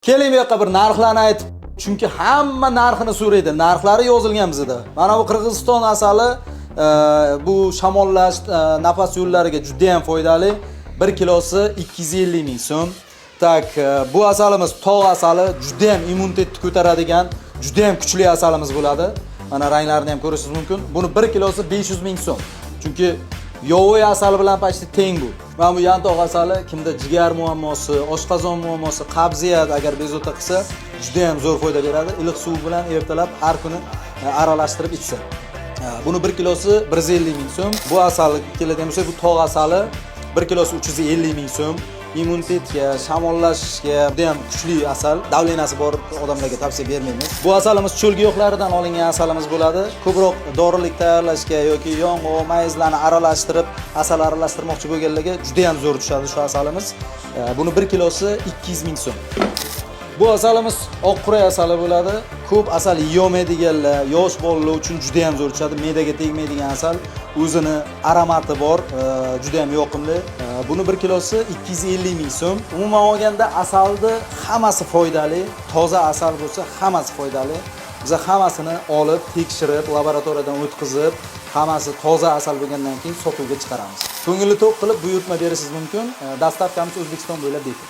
Keling, bu yoqqa bir narxlarni aytib, chunki hamma narxini so'raydi. Narxlari yozilgan bizda. Mana bu Qirg'iziston asali, bu shamollash, nafas yo'llariga juda ham foydali. 1 kilosi 250 ming so'm. Так, bu asalimiz tog' asali, juda ham immunitetni ko'taradigan, juda ham kuchli asalimiz bo'ladi. Mana, ranglarini ham ko'rishingiz mumkin. Buni 1 kilosi 500 ming so'm. Chunki yovvoyi asali bilan почти teng bu. Mana bu yantoq asali, kimda jigar muammosi, oshqozon muammosi, qabziyat agar bezovta qilsa, juda ham zo'r foyda beradi. Iliq suv bilan ertalab har kuni aralashtirib ichsa. Buni 1 kilosi 150 ming so'm. Bu asal keladigan bo'lsak, bu tog' asali, 1 kilosi 350 ming so'm. Immunitetga, shamollashga juda ham kuchli asal. Давления si bor odamlarga tavsiya bermaymiz. Bu asalimiz cho'l giyohlaridan olingan asalimiz bo'ladi. Ko'proq dorilik tayyorlashga yoki yong'oq, mayizlarni aralashtirib, asal aralashtirmoqchi bo'lganlarga juda ham zo'r tushadi shu asalimiz. Buni 1 kilosi 200 ming so'm. Bu asalimiz oq quray asali bo'ladi. Ko'p asal yeyolmaydiganlar, yosh bolalar uchun juda ham zo'r tushadi. Me'daga tegmaydigan asal, o'zini аромат i bor, juda ham yoqimli. Buni 1 kilosi 250 ming so'm. Umuman olganda, asalni hammasi foydali. Toza asal bo'lsa, hammasi foydali. Biz hammasini olib, tekshirib, laboratoriyadan o'tkazib, hammasi toza asal bo'lgandan keyin sotuvga chiqaramiz. Ko'ngilni to'q qilib buyurtma berishingiz mumkin. Доставка miz O'zbekiston bo'ylab bepul.